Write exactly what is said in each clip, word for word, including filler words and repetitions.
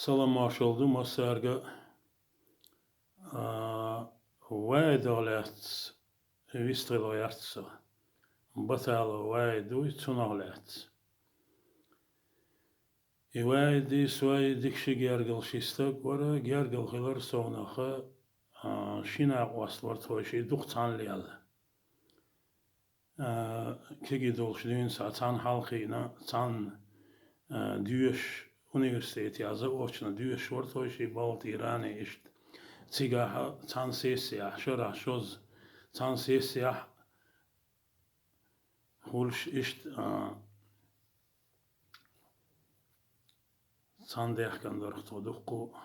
Салам-маршалла ду массаьрга. А, Ваидах лаьцна вистхила гӀерта со. Баталов Ваид вуй, цунах лаьцна. И Ваиди, Суаиди дика ши гергала ши стаг вара, гергала хилар совнаха, а, ши накъост вара тхойшиъ, дукха цхьана лелла. А, кегий долуш дуьйна схьа цхьана хьалхийна, цхьана, а, доьшуш, университетехь заочно доьшуш вара тхойшиъ, балтийране иштта. Цигахь цхьана сессияхь, шарахь шозза, цхьана сессияхь хуьлуш иштта, а, цхьана даьхкина дара тхо дуккха.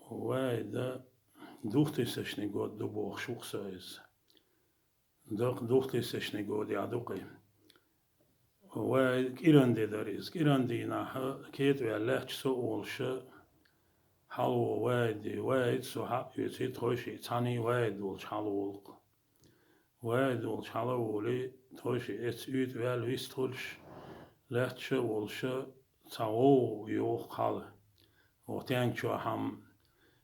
Ваида, двухтысячный год ду бохуш ву-кх со иза. Дакъа двухтысячный годехь ду-кх и. Ваида, кӀиран де дара иза. КӀиран дийнахь кетӀа ваьлла лаьтташ со а волуш, хьалавогӀу Ваиди. Ваид со хьаоьций, тхойшиъ цхьаьний Ваид волчу хьалаволу-кх. Ваид волчу хьала а волий, тхойшиъ эцца уьйтӀа ваьлла вистхуьлуш, лаьтташ а волуш, цхьа вовшах йогӀу-кх хьала. Оха тенга чохь-м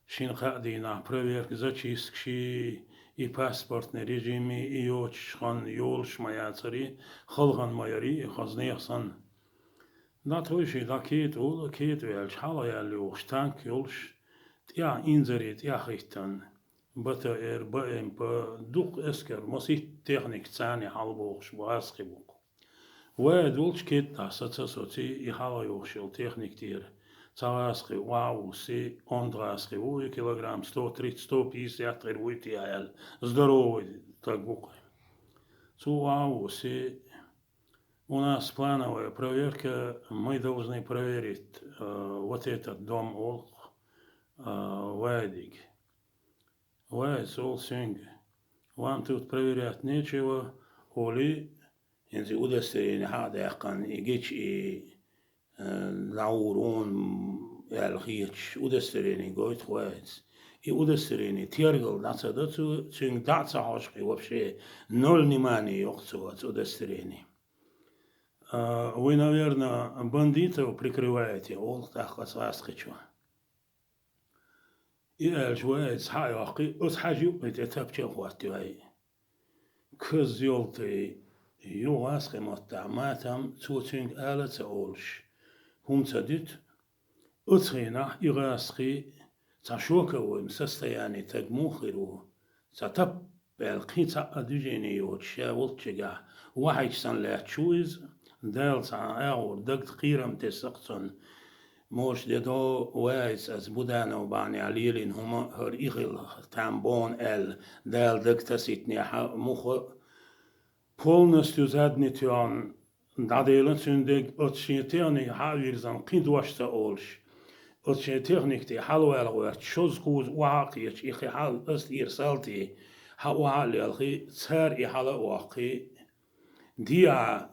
шина-кхаа дийнахь проверка, зачисткаш, и паспортный режим, и йоцуш хан йолуш ма яцара, хала хан ма яра и, хаза нехан санна. ДӀа тхойшиъ дӀа кетӀа волу, кетӀа ваьлча, хьалха яьлла йогӀуш танк йолуш, тӀехь инзаре тӀехь хӀиттина, Б Т Р, Б М П, дукха эскар, масийтта техника царна хьалабохуш бу, гӀазкхи бу-кх. Ваид волчу кетӀа саца соций, и хьалха йогӀуш йолу техника тӀера цхьа гӀазкхи охьа а вуссий, онда гӀазкхи ву и, килограмм сто тридцать, сто пятьдесят хир вуй те аьлла, здоровый стаг ву-кх. Цо охьа а вуссий, у нас плановая проверка, мы должны проверить, э, вот этот дом, олу-кх, э, Ваидига. Ваида, олу цуьнга, вам тут проверять нечего, олий, хӀинца удостоверение хьа а даьккхина, и гича и, э, дӀагӀур ву-кх аьлла хеташ, удостоверение гойту-кх Ваида. И удостоверение тергал дӀа ца до цо, цуьнга дӀа а ца хьожу-кх и вообще, ноль внимания йо-кх цо оцу удостоверенина. А, вы, наверное, бандитов прикрываете, олу-кх тӀаккха оцу гӀазкхичо. И аьлча, Ваида схьа а йоккхий, оцу хьаьжа юккъе тӀе тапча а хӀоттайой. Коза йолтий, юха гӀазкхийн маттахь матам, цо цуьнга ала а ца олуш, хӀума ца дуьту. Оцу хенахь и гӀазкхи цхьа шоковой состояние таг муха хир ву, цхьа тап аьлла, кхин цхьа а движение йоцуш, ша волччигахь вахьийча санна лаьтташ ву иза. Дала цхьа агӀор дагна кхерам тесна-кх цунна. Может, де до Ваида, ас Буданов бахьанехь лелийна хӀума хӀара и хилла, там боху аьлла, Дала дагна тасийтинехь а муха а, полностью задний тоьхна дӀаделла цуьнан дерг, оцу шен техника хьа а вирзина, кхин дош ца олуш, оцу шен техника тӀе хьалаваьлла гӀоьртича, шозза кхуза охьа а кхеташ, и кхин хьал ас тӀера салтий, хьа охьа а лелхий, цара и хьала а воккхий, дехьа,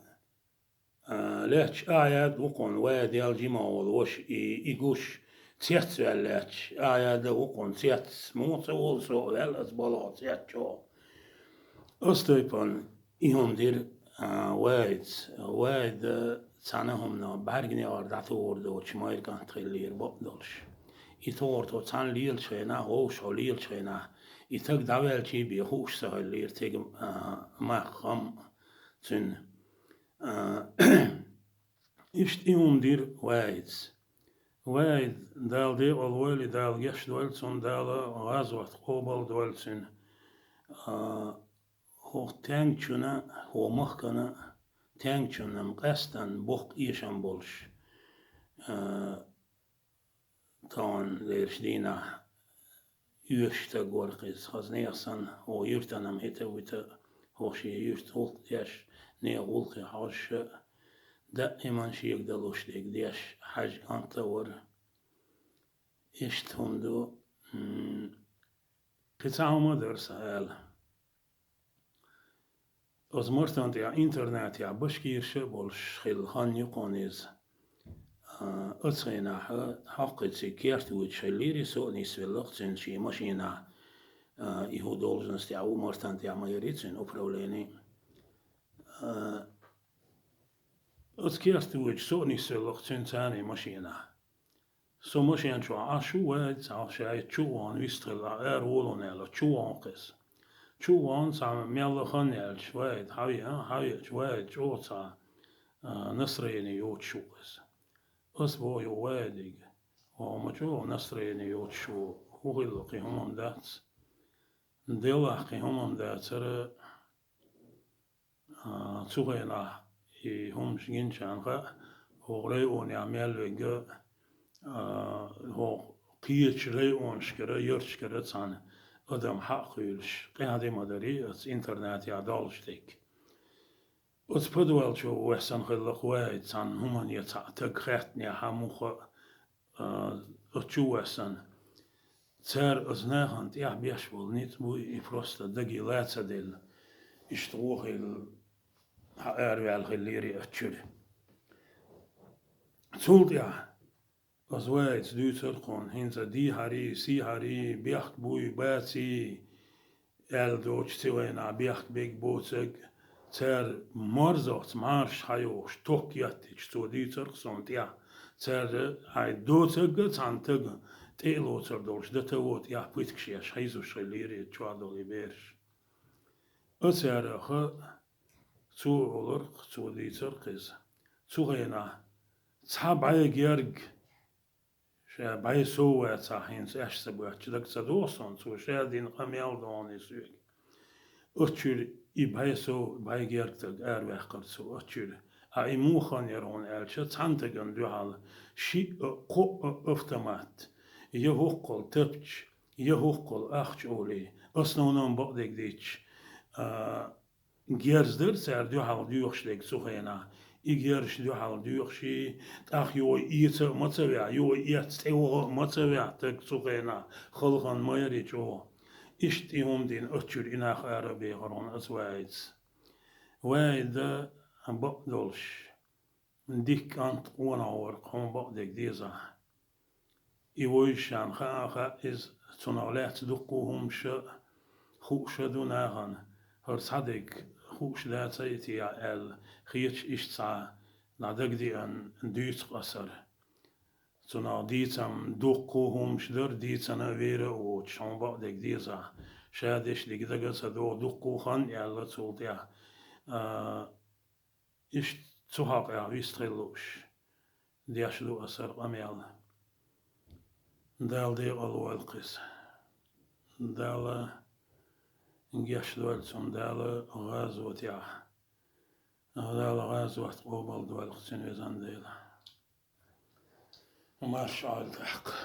а, лаьтташ Ахьяд ву-кх, Ваидел жима волу ваша, и, и гуш, цецваьлла лаьтташ Ахьяд а ву-кх, цец, муха ца волу со а ваьлла, ас балха цец чӀогӀа. Оцу тайпана и хӀума дира, а, Ваида. Ваида цхьана хӀуманах бӀаьрганегӀар дӀатухур доцуш майра кӀант хиллера бакъдолуш. И тохара тхо цхьаьна лелачу хенахь, вовшахь лелачу хенахь, и таг дӀаваьлчий бен хууш ца хиллера цигахь, а, мах-хам цуьнан. А, иштта и хӀума дира Ваида. Ваида, Дала декъалвойла, Дала гечдойла цунна, Дала гӀазот къобалдойла цуьнан. А, хӀокху тенчунна, хӀокху махкана, тенчунна-м къаьстина боккха эшам болуш, а, тахана лерачу дийнахь оьшуш стаг вара-кх иза, хаза нехан санна, хӀокху юьртана-м хӀита а вуьту, хӀокху шен юьрта гӀуллакх деш, нехан гӀуллакхе хьожуш а, даиман шега далуш дерг деш, хьаьжа кӀант а вара. Иштта хӀума ду, м, кхин цхьа хӀума а дара сан ала. Оцу мартан тӀехь интернатехь башкираш а болуш хилла хан ю-кх иза. А, оцу хенахь хьокхуьйту цига керта вуьтуш хиллера и, со а нисвелла-кх цуьнца шен машинахь. а, и хӀу должностяхь ву, Мартан тӀехь ма ярий цуьнан управлени. А, оцу керта вуьйчу со а нисвеллакх цуьнан царний машенахь. Со машен чохь Ӏаш ву, Ваид цхьа шайта чу а вахана вистхилла, ара волун аьлла, чу вахана кхеза. Чу а вахана цхьа мелла хан яьлча, Ваид, хьан веа, хьан веача, Ваид чӀогӀа цхьа, а, настроение йоцуш ву кхеза. Ас боху ю Ваидига: «Хьо ма чӀогӀа настроение йоцуш ву, хӀун хилла, кхин хӀумма дац?» Делахь кхин хӀумма дацара, а, цу хенахь и хӀуманаш гинчарна хаьа, хӀокху районехь мел верг а, а, хӀокху кхечу районашкара, ярташкара цхьана адам хьакхуьйлуш, къаьхьа де ма дарий аса интернатехь доллуш дерг. Оцу подвал чу вессина хилла-кх Ваид, цхьана хӀуманна я цхьаъ таг хаьттинехь, хьан муха а, оцу чу вессина. Цара аса нахана тӀехь беш болу ницкъ буй, и просто даге ла ца делла. Иштта гӀо хилла, хьан араваьлла хиллера и оцу чуьра. Цул тӀаьхьа аса Ваица дуьйцура кхунна, хӀинца дийхьарий, сийхьарий, бехк буй, баций, аьлла доцуш цу хенахь бехк берг, боцург, цара марзоц, марша хьайогӀуш, ток еттича, цо дуьйцура-кх суна тӀехь. Цара хьайн доцург а цхьана тага тӀе а лоцур долуш, дан таво тӀехь пуьтгаш еш, хьийзош хиллера и чохь долу и бераш. Аса аьлла-кх, цо олура-кх, цо дийцура-кх иза. Цу хенахь цхьа бӀе герга ша бӀе сов вацахь, хӀинца аьшна ца боьттуш, дага ца догӀу суна, цо ша дина къамел догӀу и соьга. Оцу чуьра и бӀе сов, бӀе герга таг араваьккхира цо оцу чуьра. Ткъа и муха хан яра хьуна аьлча, цхьана тагана дуьхьал шиъ а, кхоъ а автомат, я хӀоккхул тапча, я хӀоккхул ахча олий, основном бакъдерг дийцча, а, герз дара цара дуьхьал доьхуш дерг цу хенахь. И герзаш дуьхьал доьхуш, тӀаккха юха эца а ма ца веа, юха эцна тӀе ваха а ма ца веа таг цу хенахь, халхана ма яра и чӀогӀа. Иштта и хӀума дина, оцу чуьра и нах ара а бехира хьуна аса Ваица. Ваида бакъдолуш, дика кӀант, къонах вара-кх, хьуна бакъдерг дезахь. И вовшашна хаа а хаьа иза, цунах лаьцна дуккха а хӀумнаш а хууш а ду нахана, хӀара цхьа дерг хууш дацара те аьлла, хеташ иштта цхьа дӀадагадеана дуьйцу-кх аса хӀара. Цунах дийцам дуккха а хӀумнаш дара, дийцина а вер а воцуш, хьуна бакъдерг дезахь, ша деш дерг дага а ца догӀу, дуккха а хан аьлла цул тӀаьхьа. А, Иштта цу хьокъехь вистхила лууш, деш ду аса хӀара къамел. Дала декъал войла-кх иза. Дала гечдойла цунна, Дала гӀазотехь, Дала гӀазот къобалдойла-кх цуьнан, везан Дела. Марша Ӏойла тӀаккха.